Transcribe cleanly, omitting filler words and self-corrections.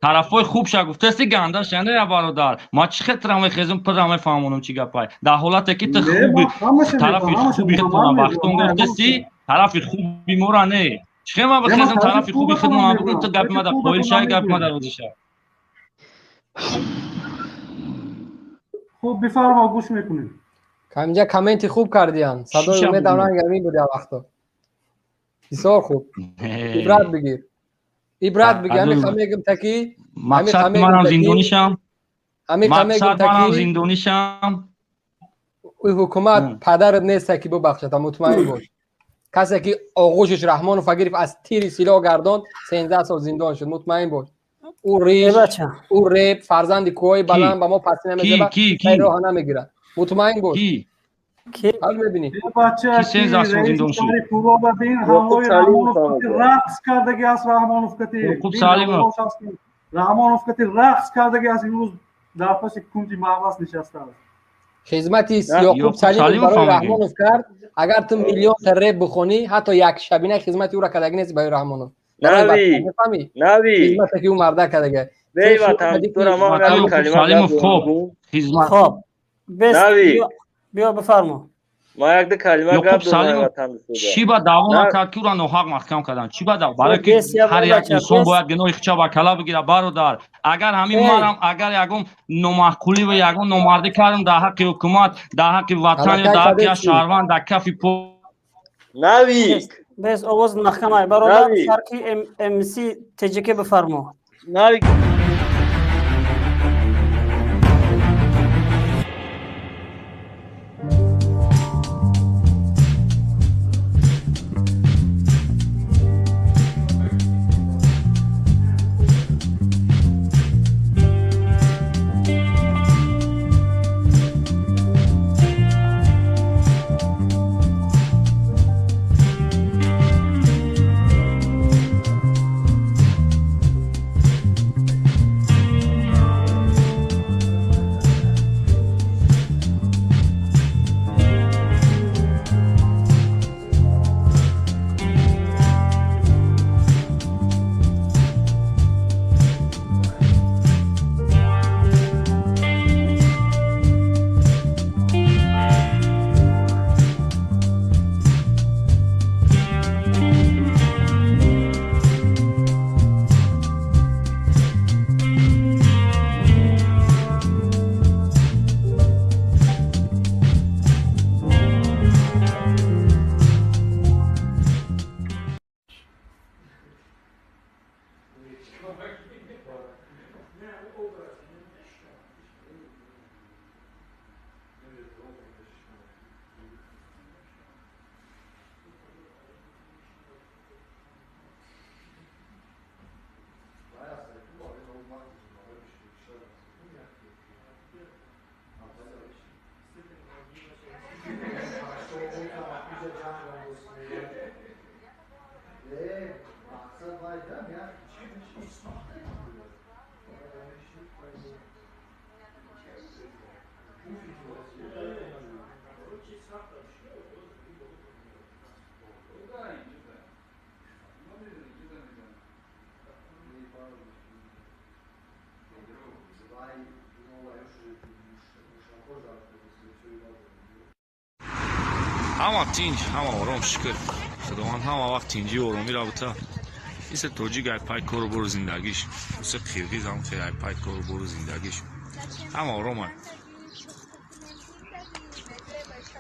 Тарафҳои хубша гуфтаси гандаша не бародар. Ма чӣ хел мехезум пирра мефаҳмонам чӣ гапай. Дар ҳолате ки ту хуби тарафи хуби худмона вақтон гуфтаси, тарафи хуби мора не. Чӣ хел ма бихезам тарафи хуби худмона бигӯм, ту гапи мада қоил шавӣ, гапи мада розӣ шавӣ. Хуб бифармо, гӯш мекунем. Инҷа комменти хуб кардиян. Садои умед ранг ҳамин буд як вақто. Бисёр хуб. Ибрат бигир. Ибрат бигир. Ҳамин мегӯм таки мақсад манам зиндонишам. Ҳамин мақсад манам зиндонишам. Ӯ ҳукумат падарат нест ки бубахшад, мутмаин бош. Касе ки оғӯшиш Раҳмонов гирифт аз тири силоҳ гардонд, 13 сол зиндон шуд, мутмаин бош. Ӯ риш, ӯ реп, фарзанди кӯҳҳои баланд ба мо пасӣ намезанад, роҳа намегирад. Мутмаин бош. Ҳал мебинӣ. Бача, ки 13 сол зиндон шуд? Рақс кардаги аст Раҳмонов кати. Ёқуб Салимов. Раҳмонов кати рақс кардаги аст, имрӯз дар паси кунҷи маҳбас нишастааст. Хизмати Ёқуб Салимов барои Раҳмонов кард. Агар ту миллионта реп бихонӣ, ҳатто як шабина хизмати ӯра кардаги нест барои Раҳмонов. Нави, нави. Хизмате ки ӯ марда кардаги. Бей ватан, тура ма Салимов хоб. Хизмат. Хоб. Биё бифармо. Ма як ду калима гап дорам ватан. Чӣ ба даъво накард ки ӯра ноҳақ маҳкам карданд? Чӣ ба даъво? Барои ки ҳар як инсон бояд гуноҳи худша ба кала бигирад, бародар. Агар ҳамин марам, агар ягон номаъқулӣ ва ягон номардӣ кардам дар ҳаққи ҳукумат, дар ҳаққи ватан ё дар ҳаққи як шаҳрванд, дар кафи по Нави. Бес овоз маҳкамай бародар, фарқи МС ТЖК бифармо. Нави. Ҳама тинҷ, ҳама ором, шукр. Худованд ҳама вақт тинҷӣ оромиро бита. Исе тоҷик ай пай кору бору зиндагиш, исе қирғиз ҳам хел ай пай кору бору зиндагиш. Ҳама оромай.